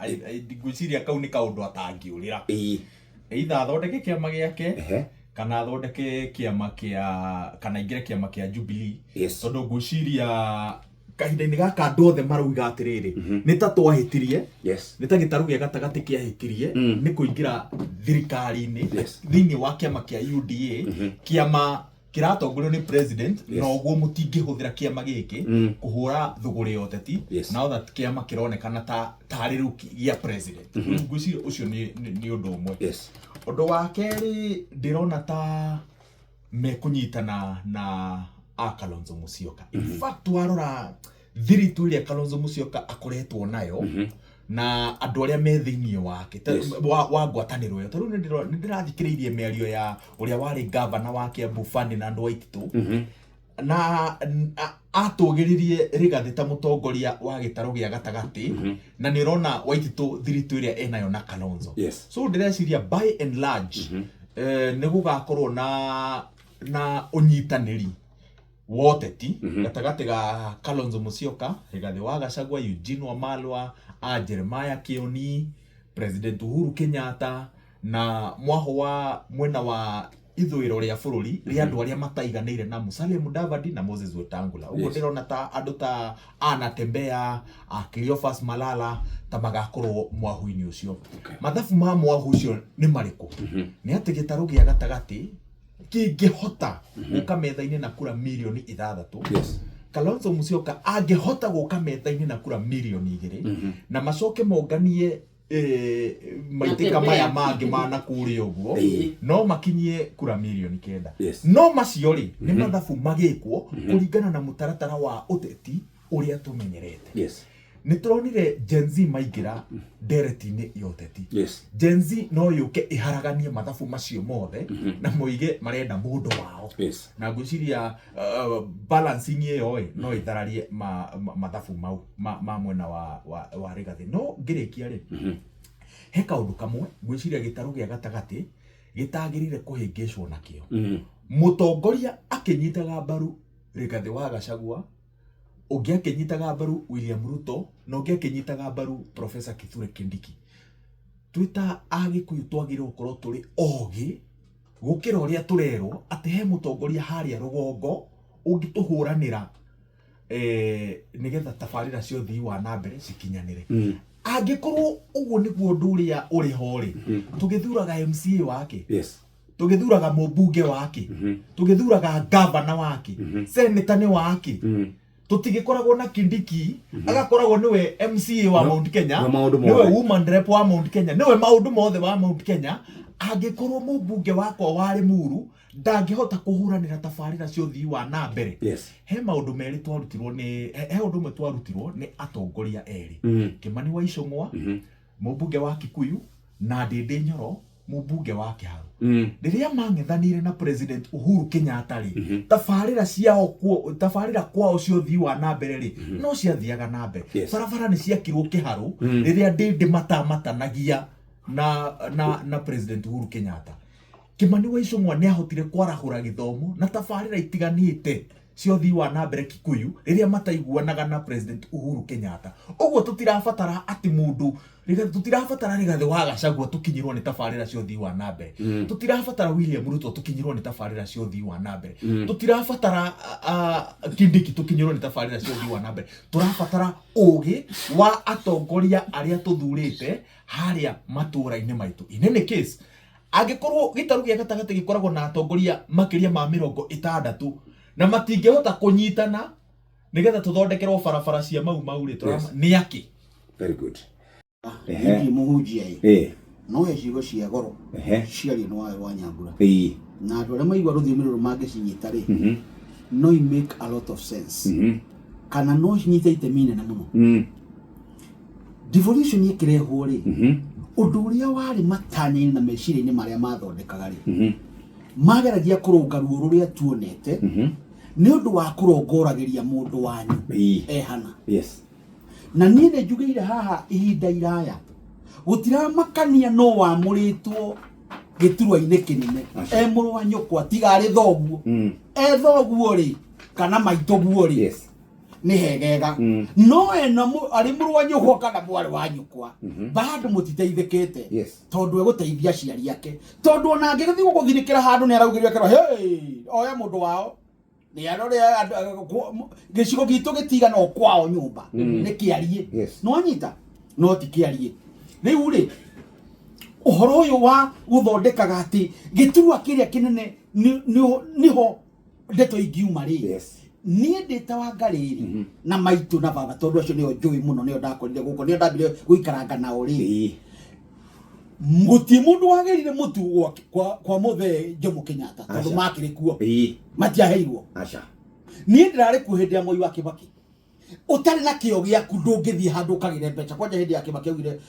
Ngwĩciria kau nĩ kaũndũ atangĩũrĩra. Either athondeke kĩama gĩake kana athondeke kĩama kĩa, kana aingĩre kĩama kĩa Jubilee. Tondũ ngwĩciria kahinda-inĩ gaka andũ othe marauga atĩrĩrĩ, nĩ ta twahĩtirie, nĩ ta gĩtarũ gĩa gatagatĩ kĩahĩtirie nĩ kũingĩra thirikari-inĩ thĩinĩ wa kĩama kĩa UDA, kĩama kĩratongorio nĩ president, na ũguo mũtingĩhũthĩra kĩama gĩkĩ kũhũra thũgũrĩ ya ũteti now that kĩama kĩronekana ta tarĩ rĩu gĩa president. Rĩu ngwĩciria ũcio nĩ ũndũ ũmwe. Ũndũ wa kerĩ, ndĩrona ta mekũnyitana na a Kalonzo Musyoka. In fact, warora thiritũ ĩrĩa Kalonzo Musyoka akoretwo nayo na andũ arĩa me thĩinĩ wake wa ngwatanĩro ĩyo, tarĩu nĩ ndĩrathikĩrĩirie mĩario ya ũrĩa warĩ gavana wa Kiambu Ferdinand Waititu, na atũgĩririe Rigathĩ ta mũtongoria wa gĩtarũ gĩa gatagatĩ, na nĩ ũrona Waititu thiritũ ĩrĩa enayo na Kalonzo. So ndĩreciria by and large nĩ gũgakorwo na ũnyitanĩri wa ũteti gatagatĩ ga Kalonzo Musyoka, Rigathĩ wa Gachagua, Eugene Wamalwa, a Jeremiah Kioni, President Uhuru Kenyatta, na mwaho wa mwena wa ithũĩro rĩa bũrũri rĩa andũ arĩa mataiganĩire na Musalia Mudavadi na Moses Wetangula. Ũguo ndĩrona ta andũ ta Anatembea, a Cleophas Malala ta magakorwo mwahu-inĩ ũcio. Mathabu ma mwahu ũcio nĩ marĩkũ? Nĩ atĩ gĩtarũ gĩa gatagatĩ kĩngĩhota gũka metha-inĩ na kura mirioni 6, Kalonzo Musyoka angĩhota gũka metha-inĩ na kura mirioni 2, na macoke monganie maitĩka maya mangĩ ma na kũrĩa ũguo, no makinyie kura mirioni 9. No macio rĩ, nĩ mathabu magĩkwo kũringana na mũtaratara wa ũteti ũrĩa tũmenyerete. Nĩ tũronire Gen Z maingĩra ndereti-inĩ ya ũteti. Gen Z no yũke ĩharaganie mathabu macio mothe na moige marenda mũndũ wao. Na ngwĩciria balancing ĩyo ĩ no ĩthararie mathabu mau ma mwena wa Rigathĩ. No ngĩrĩkia rĩ, he kaũndũ kamwe ngwĩciria gĩtarũ gĩa gatagatĩ gĩtagĩrĩire kũhĩngĩcwo nakĩo. Mũtongoria akĩnyitaga mbaru Rigathĩ wa Gachagua, ũngĩ akĩnyitaga mbaru William Ruto, na ũngĩ akĩnyitaga mbaru Professor Kithure Kindiki. Twĩ ta Agĩkũyũ twagĩrĩirwo gũkorwo tũrĩ ogĩ gũkĩra ũrĩa tũrerwo atĩ he mũtongoria harĩa rũgongo ũngĩtũhũranĩra nĩgetha tabarĩra cia ũthii wa na mbere cikinyanĩre. Angĩkorwo ũguo nĩguo ũndũ ũrĩa ũrĩ ho rĩ, tũgĩthuraga MCA wake, tũgĩthuraga mũmbunge wake, tũgĩthuraga gavana wake, seneta nĩ wake? Tũtigĩkoragwo na Kindiki agakoragwo nĩwe MCA wa Mount Kenya, na maũndũ nĩwe mothe. Woman rep wa Mount Kenya, nĩwe maũndũ mothe wa Mount Kenya. Angĩkorwo mũmbunge wakwa wa Limuru ndangĩhota kũhũranĩra tabarĩra cia ũthii wa na mbere, he maũndũ merĩ twarutirwo nĩ he ũndũ ũmwe twarutirwo nĩ atongoria erĩ, Kimani wa Ichung'wa, mũmbunge wa Kikuyu, na Ndindi Nyoro, mũmbunge wa Kiharu. Rĩrĩa mang'ethanĩire na President Uhuru Kenyatta rĩ, tabarĩra ciao kuo, tabarĩra kwao cia ũthii wa na mbere rĩ, no ciathiaga na mbere. Barabara nĩ ciakirwo Kiharu rĩrĩa Ndindi matamatanagia na President Uhuru Kenyatta. Kimani wa Ichung'wa nĩ ahotire kwarahũra gĩthomo na tabarĩra itiganĩte cia ũthii wa na mbere Kikuyu rĩrĩa mataiguanaga na President Uhuru Kenyatta. Ũguo tũtirabatara atĩ mũndũ tũtirabatara Rigathĩ wa Gachagua tũkinyĩrwo nĩ tabarĩra cia ũthii wa na mbere. Tũtirabatara William Ruto tũkinyĩrwo nĩ tabarĩra cia ũthii wa na mbere. Tũtirabatara Kindiki tũkinyĩrwo nĩ tabarĩra cia ũthii wa na mbere. Tũrabatara ũgĩ wa atongoria arĩa tũthurĩte harĩa matũũra-inĩ maitũ. In any case, angĩkorwo gĩtarũ gĩa gatagatĩ gĩkoragwo na atongoria makĩria ma 60 na matingĩhota kũnyitana nĩgetha tũthondekerwo barabara cia Mau Mau rĩ, nĩ akĩ? Very good. Ndiĩ mũhunjia ĩ, no he ciugo cia goro ciario nĩ Wawerũ wa Nyambura, na andũ arĩa maigua rũthiomi rũrũ mangĩcinyita rĩ, no i make a lot of sense, kana no cinyite itemi inene mũno. Devolution ĩkĩrehwo rĩ, ũndũ ũrĩa warĩ matanya-inĩ na meciria-inĩ marĩa mathondekaga rĩ, mageragia kũrũnga ruo rũrĩa tuonete nĩ ũndũ wa kũrongoragĩria mũndũ wanyu ehana. Na niĩ nĩ njugĩire haha ihinda iraya, gũtiramakania no wamũrĩtwo gĩturwa-inĩ kĩnene e mũrũ wa nyũkwa, tiga arĩ thoguo, e thoguo rĩ kana maitũguo rĩ, Nĩ hegega. No ena arĩ mũrũ wa nyũkwa kana mwarĩ wa nyũkwa, bado mũtiteithĩkĩte. Tondũ egũteithia aciari ake, tondũ ona angĩgĩthiĩ gũgũthirĩkĩra handũ nĩ araugĩrio akerwo, "Hey, oya mũndũ wao nĩ arore gĩcigo gitũ gĩtigana o kwao nyũmba nĩ kĩariĩ." No anyita no ti kĩariĩ. Rĩu rĩ, ũhoro ũyũ wa gũthondekaga atĩ gĩturwa kĩrĩa kĩnene nĩho ndeto ingiuma rĩ, niĩ ndĩ ta Wangarĩ rĩ, na maitũ na baba, tondũ acio nĩo njũĩ mũno, nĩo ndakorire gũkũ, nĩo ndambire gũikaranga nao rĩ, gũtirĩ mũndũ wagĩrire mũtu kwa mũthee Jomo Kenyatta, tondũ makĩrĩ kuo, matiaheirwo. Niĩ ndĩrarĩ kuo hĩndĩ ya Moi wa Kibaki. Ũtarĩ na kĩo gĩaku ndũngĩthiĩ handũ ũkagĩre mbeca. Kwanja hĩndĩ ya Kibaki augire,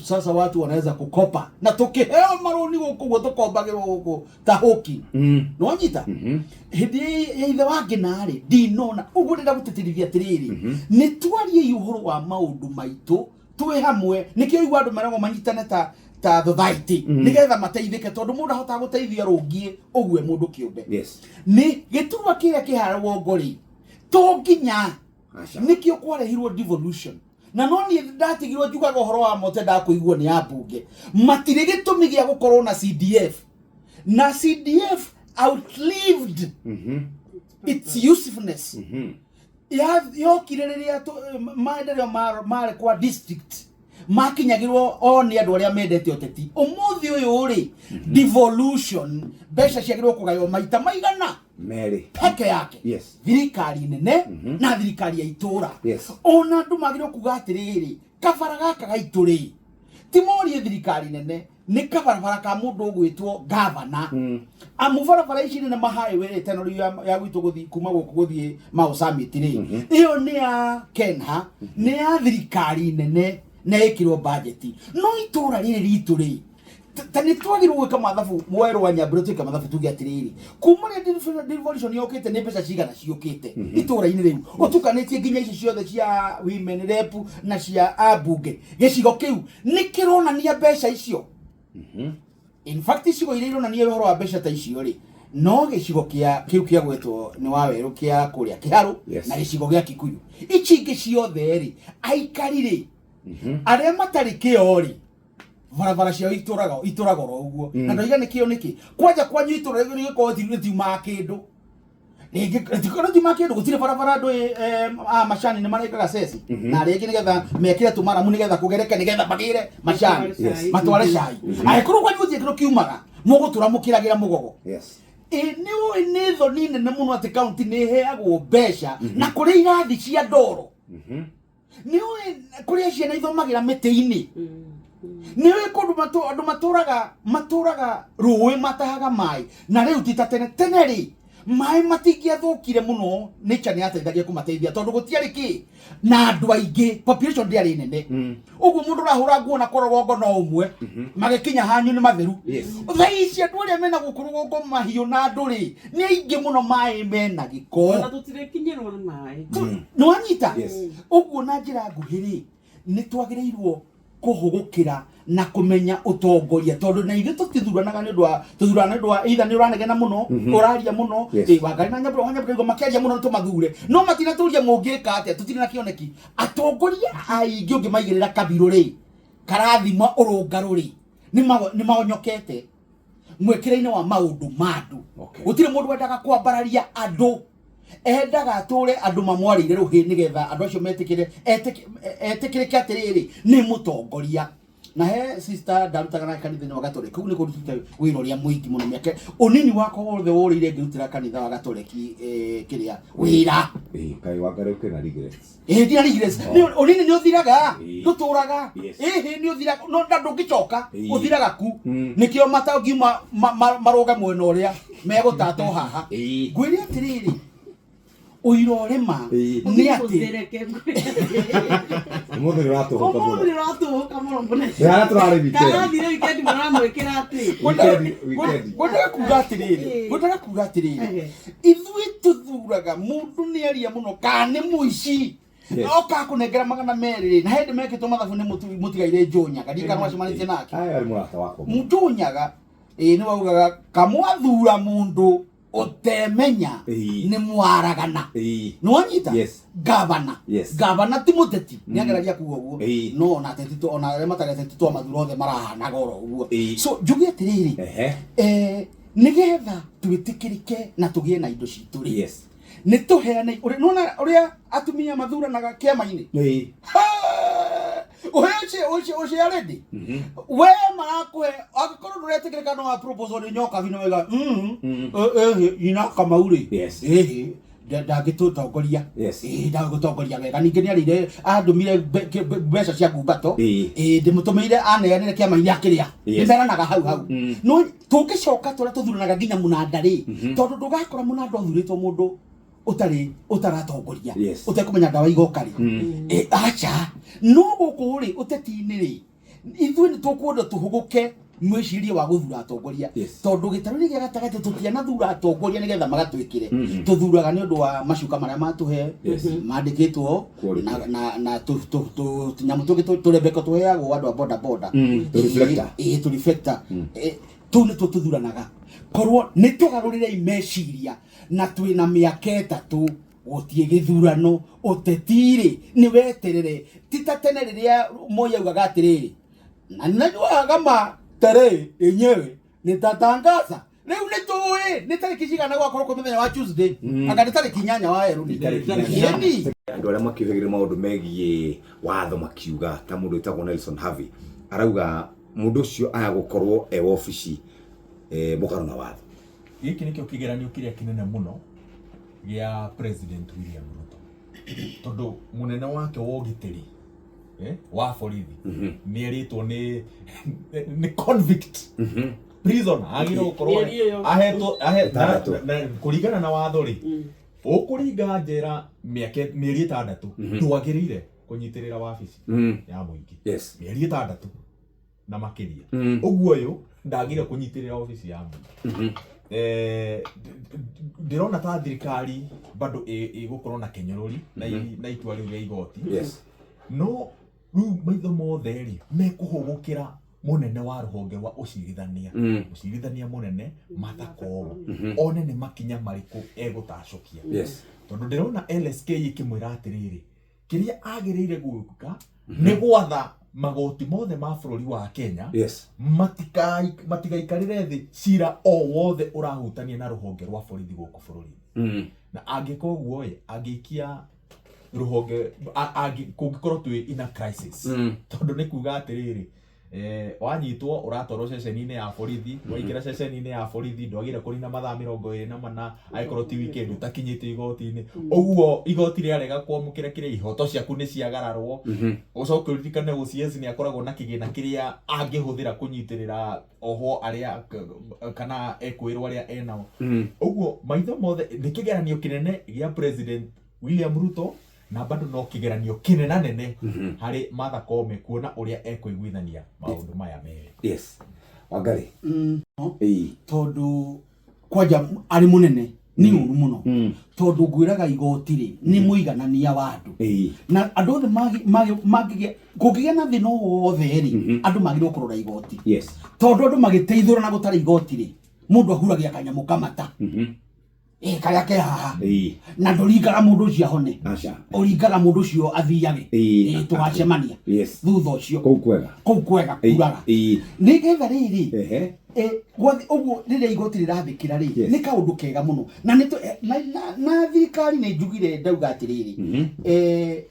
"Sasa watu wanaweza kukopa," na tũkĩheo marũni gũkũ ũguo tũkombagĩrwo gũkũ ta hũki. Nĩwanyita? Hĩndĩ ya ithe wa Ngĩna rĩ, ndinona ũguo. Ndĩrenda gũtĩtĩrithia atĩrĩrĩ, nĩ twariei ũhoro wa maũndũ maitũ twĩ hamwe. Nĩkĩo igua andũ meragwo manyitane ta society, nĩgetha mateithĩke, tondũ mũndũ ahotaga gũteithia rũngiĩ ũguo e mũndũ kĩũmbe. Nĩ gĩturwa kĩrĩa kĩhara rũgongo rĩ, to nginya. Nĩkĩo kwarehirwo devolution, na no niĩ ndatigirwo njugaga ũhoro wa mote ndakũiguo nĩ ambunge matirĩ gĩtũmi gĩa gũkorwo na CDF, na CDF outlived its usefulness. Yokire rĩrĩa maendeleo marĩ kwa district makinyagĩrwo o nĩ andũ arĩa mendete ũteti. Ũmũthĩ ũyũ rĩ, devolution, mbeca ciagĩrĩirwo kũgaywo maita maigana? Merĩ. Peke yake. Thirikari nene na thirikari ya itũra. Ona andũ magĩrĩirwo kuga atĩrĩrĩ, kabara gaka gaitũ rĩ, ti morie thirikari nene, nĩ kabarabara ka mũndũ ũgwĩtwo gavana. Amu barabara ici nene mahighway rĩ, teno rĩu ya gwitũ gũthiĩ kuma gũkũ gũthiĩ Mau Summit rĩ, ĩyo nĩ ya Kenha, nĩ ya thirikari nene na ĩkĩrwo bajeti. No itũra rĩrĩ ritũ rĩ, ta nĩ twagĩrĩirwo gwĩka mathabu mwerũ wa Nyambura, twĩke mathabu tuge atĩrĩrĩ, kuma rĩrĩa devolution yũkĩte, nĩ mbeca cigana ciũkĩte itũra-inĩ rĩu, ũtukanĩtie nginya ici ciothe cia women rep na cia ambunge? Gĩcigo kĩu nĩ kĩronania mbeca icio? In fact, icigo iria ironania ũhoro wa mbeca ta icio rĩ, no gĩcigo kĩa kĩu kĩa gwetwo nĩ Wawerũ kĩa kũrĩa Kĩharũ na gĩcigo gĩa Kikuyu. Ici ingĩ ciothe rĩ, aikari rĩ, arĩa matarĩ kĩo rĩ, barabara ciao itũraga oro ũguo. Na ndoiga nĩ kĩo nĩkĩ kwanja kwanyu itũra rĩu rĩgĩkorwo rĩtiumaga kĩndũ rĩngĩ, rĩtiumaga kĩndũ, gũtirĩ barabara. Andũ a macani nĩ marekaga ceci na arĩa angĩ nĩgetha mekĩre tũmaramu, nĩgetha kũgereke, nĩgetha magĩre macani. Matware cai. Angĩkorwo kwanyu gũtirĩ kĩndũ kiumaga, mũgũtũra mũkĩragĩra mũgogo. Ĩ nĩ ũĩ nĩ thoni nene mũno atĩ kaunti nĩ ĩheagwo mbeca na kũrĩ irathi cia ndoro? Nĩ ũĩ kũrĩa ciana ithomagĩra mĩtĩ-inĩ? Nĩ ũĩ kũndũ andũ matũraga rũĩ matahaga maĩ? Na rĩu ti ta tene. Tene rĩ, maĩ matingĩathũkire mũno, nature nĩ yateithagia kũmateithia, tondũ gũtiarĩ kĩ na andũ aingĩ, population ndĩarĩ nene. Ũguo mũndũ ũrahũra nguo na kwa rũgongo no ũmwe, magĩkinya hanyu nĩ matheru. Thaa ici andũ arĩa mena gũkũ rũgongo, mahiũ na andũ rĩ, nĩ aingĩ mũno, maĩ mena gĩko. Ona tũtirĩkinyĩrwo nĩ maĩ. Nĩ wanyita? Yes. Ũguo na njĩra nguhĩ rĩ, nĩ twagĩrĩirwo kũhũgũkĩra na kũmenya ũtongoria, tondũ na ithuĩ tũtithuranaga nĩ ũndũ wa tũthuranaga nĩ ũndũ wa either nĩ ũranegena mũno, ũraria mũno. Ĩ Wangarĩ na Nyambura wa Nyambura igua makĩaria mũno, nĩ tũmathure, no matinatũria mũngĩka atĩa. Tũtirĩ na kĩoneki. Atongoria aingĩ ũngĩmaigĩrĩra kabirũ rĩ, karathima ũrũngarũ rĩ, nĩ maonyokete mwĩkĩre-inĩ wa maũndũ ma andũ. Gũtirĩ mũndũ wendaga kwambararia andũ, endaga atũre andũ mamwarĩire rũhĩ, nĩgetha andũ acio metĩkĩre etĩkĩrĩke atĩrĩrĩ, nĩ mũtongoria. Na he sister ndarutaga na kanitha-inĩ wa Gatoreki, kũu nĩ kũrutĩte wĩra ũrĩa mũingĩ mũno. Mĩaka ũnini wakwa wothe wũrĩire ngĩrutĩra kanitha wa Gatoreki, kĩrĩa wĩra. Ĩĩ, kaĩ Wangarĩ ũkĩrĩ na regrets? Ĩĩ, ndirĩ regrets. Nĩ ũnini nĩ ũthiraga, ndũtũraga. Ĩhĩ, nĩ ũthiraga, no na ndũngĩcoka. Ũthiraga ku. Nĩkĩo matangiuma marũge mwena ũrĩa megũtata o haha. Ngwĩre atĩrĩrĩ, ũira ũrĩma nĩ atĩ Ũmũthĩ nĩ ũratũhũka mũno. Ũmũthĩ nĩ ũratũhũka mũno mũnene. Nĩ harĩa tũrarĩ weekend. Karathire weekend mũramwĩkĩra atĩ. Weekend, weekend. Ngwendaga kuga atĩrĩrĩ, ngwendaga kuga atĩrĩrĩ, ithuĩ tũthuraga mũndũ nĩ aria mũno kana nĩ mũici. Oka kũnengera 200 rĩ, na hĩndĩ mekĩtwo mathabu nĩ mũtigaire Njũnyaga, ndiĩ kana wacemanĩtie nake. Aya arĩ mũrata wakwa mũno. Njũnyaga, ĩĩ, nĩ waugaga kamwathura mũndũ. Ũtemenya Ĩĩ. nĩ mwaragana. Ĩĩ. Nĩwanyita? Yes. Gavana. Yes. Gavana ti mũteti, nĩageragia kuga ũguo. Ĩĩ. No ona ateti ona arĩa matarĩ ateti twa mathura othe marahanaga oro ũguo. Ĩĩ. So njuge atĩrĩrĩ, Ehe. nĩgetha twĩtĩkĩrĩke na tũgĩe na indo citũ rĩ, Yes. nĩ tũheane ũrĩa nĩwona ũrĩa atumia mathuranaga kĩama-inĩ. Ĩĩ. Uhe ucio ucio already we marakũhe angĩkorwo ndũretĩkĩrĩka no wa proposal nĩ nyoka bino wega eh ina kamau rĩ. Yes. Ĩhĩ, ndangĩtũtongoria. Yes. Ĩĩ, ndangĩtũtongoria wega. Ningĩ nĩ arĩire andũmire mbeca cia ngumbato. Ĩĩ. Ĩĩ, ndĩmũtũmĩire aneanĩre kĩama-inĩ akĩrĩa. Yes. Nĩmeranaga hau hau. No tũngĩcoka tũrĩa tũthuranaga nginya mũnanda rĩ, tondũ ndũgakora mũnanda ũthurĩtwo mũndũ ũtarĩ ũtaratongoria, Yes. ũtekũmenya ndawa igoka rĩ. Aca, no gũkũ rĩ, ũteti-inĩ rĩ, ithuĩ nĩ tũkwenda tũhũgũke mwĩcirie wa gũthura atongoria. Yes. Tondũ gĩtarũ-inĩ gĩa gatagatĩ tũtianathura atongoria nĩgetha magatwĩkĩre. Tũthuraga nĩ ũndũ wa macuka marĩa matũhe. Yes. Mandĩkĩtwo Quality. na tũnyamũ tũngĩ tũrebeko tũheagwo andũ a boda boda. Tũ reflector. Ĩĩ, tũ reflector. Tũu nĩtuo tũthuranaga. Korwo nĩ tũgarũrĩrei meciria na twĩna mĩaka 3 gũtiĩ gĩthurano, ũteti-rĩ nĩ weterere. Ti ta tene rĩrĩa Moi augaga atĩrĩrĩ, na ninajuaga kama tarehe yenyewe nitatangaza. Rĩu nĩ tũĩ nĩ tarĩki cigana gwakorwo kwĩ mũthenya wa Tuesday, anga nĩ tarĩki 8 wa Eruni. Tarĩki 8. Ĩni. Andũ arĩa makĩũhĩgĩre maũndũ megiĩ watho makiuga ta mũndũ wĩtagwo Nelson Harvey arauga mũndũ ũcio aya gũkorwo e wabici mũgarũ na watho. Gĩkĩ nĩkĩo kĩgeranio kĩrĩa kĩnene mũno gĩa President William Ruto, tondũ mũnene wake wa ũgitĩri wa borithi nĩ erĩtwo nĩ convict prisoner agĩrĩirwo gũkorwo Mĩeri ĩyo. ahetwo Ĩtandatũ. kũringana na watho rĩ, ũkũringa njera mĩeri 6, ndwagĩrĩire kũnyitĩrĩra wabici ya mũingĩ. Yes. Mĩeri 6 na makĩria. Ũguo ũyũ ndagĩrĩire kũnyitĩrĩra wabici ya mũingĩ. Ndĩrona ta thirikari bado ĩgũkorwo na kĩnyũrũri na itua rĩu rĩa igoti. Yes. No rĩu maitho mothe rĩ mekũhũgũkĩra mũnene wa rũhonge rwa ũcirithania, mũcirithania mũnene Martha Koome, one nĩ makinya marĩkũ egũtacũkia. Yes. Tondũ ndĩrona LSK ĩkĩmwĩra atĩrĩrĩ, kĩrĩa agĩrĩire gwĩka nĩ gwatha magoti mothe ma bũrũri wa Kenya Yes. matigaikarĩre thĩ cira o wothe ũrahutania na rũhonge rwa borithi gũkũ bũrũri-inĩ. Na angĩka ũguo ĩ, angĩikia rũhonge kũngĩkorwo twĩ in a crisis. Tondũ nĩ kuga atĩrĩrĩ, wanyitwo ũratwarwo ceceni-inĩ ya borithi, waingĩra ceceni-inĩ ya borithi ndwagĩrĩire kũnina mathaa 24 angĩkorwo ti weekend ũtakinyĩte igoti-inĩ. Ũguo igoti rĩarega kwamũkĩra kĩrĩa ihoto ciaku nĩ ciagararwo. Ũcoke ũririkane OCS nĩ akoragwo na kĩgĩna kĩrĩa angĩhũthĩra kũnyitĩrĩra ohwo arĩa kana ekwĩrwo arĩa enao. Ũguo maitho mothe nĩ kĩgeranio kĩnene gĩa President William Ruto, na bado no kĩgeranio kĩnenanene harĩ Martha Koome kuona ũrĩa ekũiguithania maũndũ maya merĩ. Yes. Wangari. Ĩĩ. Tondũ kwanja arĩ mũnene nĩ ũru mũno, tondũ ngwĩraga igoti rĩ nĩ mũiganania wa andũ. Ĩĩ. Na andũ othe mangĩgĩa kũngĩgĩa na thĩna o wothe rĩ, andũ magĩrĩirwo kũrora igoti. Yes. Tondũ andũ magĩteithũra na gũtarĩ igoti rĩ, mũndũ ahuragia kanyamũ kamata. Karĩa ke haha. Ĩĩ. Na ndũringaga mũndũ ũcio ahone. Aca. Ũringaga mũndũ ũcio athiage. Ĩĩ. Tũgacemania. Yes. Thutha ũcio. Kũu kwega. Kũu kwega Ĩĩ. kuraga. Ĩĩ. Nĩgetha rĩrĩ, Ehe. Gwathi ũguo rĩrĩa igoti rĩrathĩkĩra rĩ, Yes. nĩ kaũndũ kega mũno. Na nĩ na thirikari nĩ njugire ndauga atĩrĩrĩ,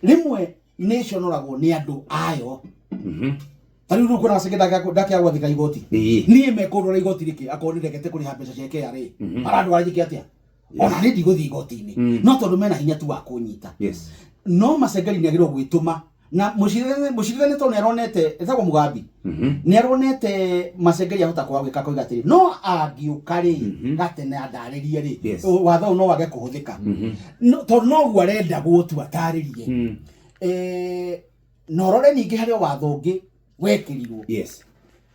rĩmwe nĩ ĩconoragwo nĩ andũ ayo. Ta rĩu rĩu kwĩna gaceke ndakĩaga gwathĩka igoti. Ĩĩ. Niĩ mekũndwara igoti rĩkĩ akorwo nĩndekete kũrĩha mbeca cia KRA. Marandwara njĩke atĩa? Ona niĩ ndigũthiĩ igoti-inĩ. No tondũ mena hinya tu wa kũnyita. Yes. No Macengeri nĩagĩrĩirwo gwĩtũma na mũcirithania tondũ nĩaronete, etagwo Mugambi. Nĩaronete Macengeri ahota kwaga gwĩka koiga atĩrĩ, no angĩũka rĩ, gatene andarĩrie rĩ, Yes. watho ũyũ no wage kũhũthĩka. No, tondũ noguo arendagwo tu atarĩrie. Na ũrore ningĩ harĩ o watho ũngĩ wekĩrirwo. Yes.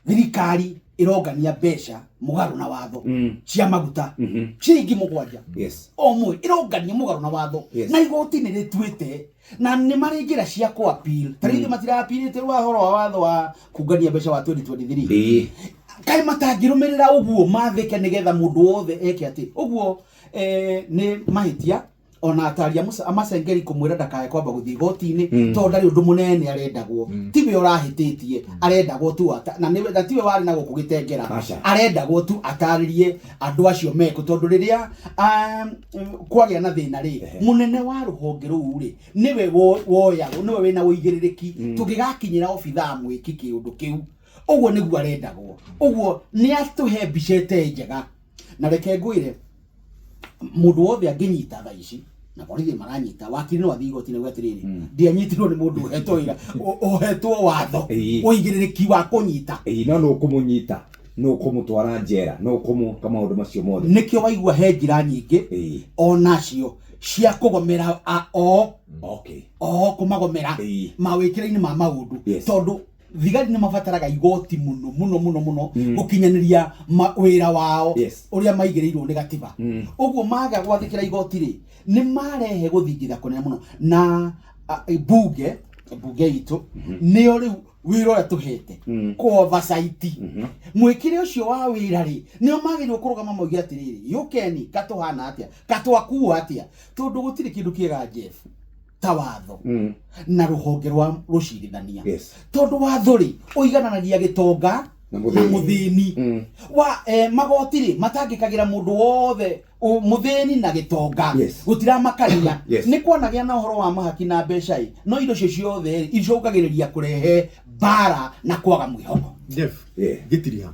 Thirikari ĩrongania mbeca mũgarũ na watho cia maguta ciringi 7 o mweri, ĩrongania mũgarũ na watho. Na igoti nĩ rĩtuĩte na nĩ marĩ njĩra cia kũ appeal. Ta rĩu matira appealĩte rwa ũhoro wa watho wa kungania mbeca wa 2023. Kaĩ matangĩrũmĩrĩra ũguo mathĩke nĩgetha mũndũ wothe eke atĩ ũguo nĩ mahĩtia. Ona atari a Masengeri kũmwĩra ndakae kwamba gũthiĩ igoti-inĩ tondũ ndarĩ ũndũ mũnene arendagwo, tiwe ũrahĩtĩtie, arendagwo tu na nĩwe, na tiwe warĩ na gũkũ gĩtengera, arendagwo tu atarĩrie andũ acio mekũ, tondũ rĩrĩa kwagĩa na thĩna rĩ, mũnene wa rũhonge rũu rĩ nĩwe woyagwo, nĩwe wĩna ũigĩrĩrĩki. Tũngĩgakinyĩra obithaa mwĩki kĩũndũ kĩu, ũguo nĩguo arendagwo. Ũguo nĩ atũhe mbica ĩtarĩ njega. Na reke ngwĩre, mũndũ wothe angĩnyita thaa ici na borithi maranyita, wakiri no athiĩ igoti-inĩ auge atĩrĩrĩ, ndianyitirwo nĩ mũndũ ũhetwo wĩra, ũhetwo watho ũigĩrĩrĩki wa kũnyita. Ĩĩ, no nũ ũkũmũnyita, nũ ũkũmũtwara njera, nũ ũkũmũka maũndũ macio mothe? Nĩkĩo waigua he njĩra nyingĩ onacio cia kũgomera o o kũmagomera mawĩkĩra-inĩ ma maũndũ, tondũ thigari nĩ mabataraga igoti mũno mũno mũno mũno gũkinyanĩria wĩra wao ũrĩa maigĩrĩirwo nĩ gatiba. Ũguo maga gwathĩkĩra igoti rĩ, nĩ marehe gũthingitha kũnene mũno. Na bunge itũ nĩyo rĩu wĩra ũrĩa tũhete kũ oversight mwĩkĩre ũcio wa wĩra rĩ, nĩo magĩrĩirwo kũrũgama mauge atĩrĩrĩ, yũkeni katũhana atĩa, katwakuo atĩa, tondũ gũtirĩ kĩndũ kĩega Jeff ta watho na rũhonge rwa rũcirithania, tondũ watho rĩ ũigananagia gĩtonga na na mũthĩni. Mũthĩni wa magoti rĩ matangĩkagĩra mũndũ wothe, mũthĩni na gĩtonga, gũtiramakania. Nĩ kwanagĩa na ũhoro wa mahaki na mbeca ĩ, no indo icio ciothe rĩ icũngagĩrĩria kũrehe mbara na kwaga mwĩhoko. Jeff, gĩtiriha.